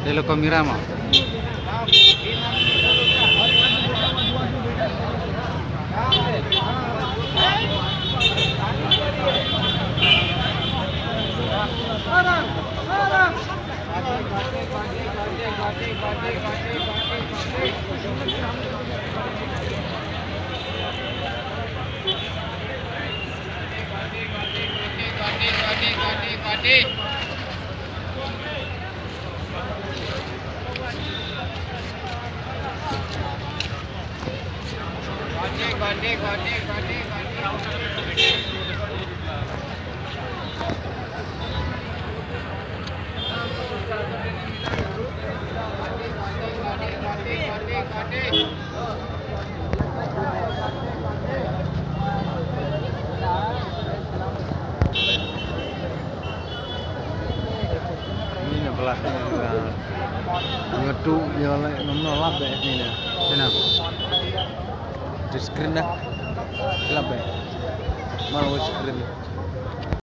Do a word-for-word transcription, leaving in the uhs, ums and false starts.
Telecom Irama. Ni na bla, nga tu ya la, ngam no lap be ni na. Ni na. Di screen na. Lap be. Mal wa screen.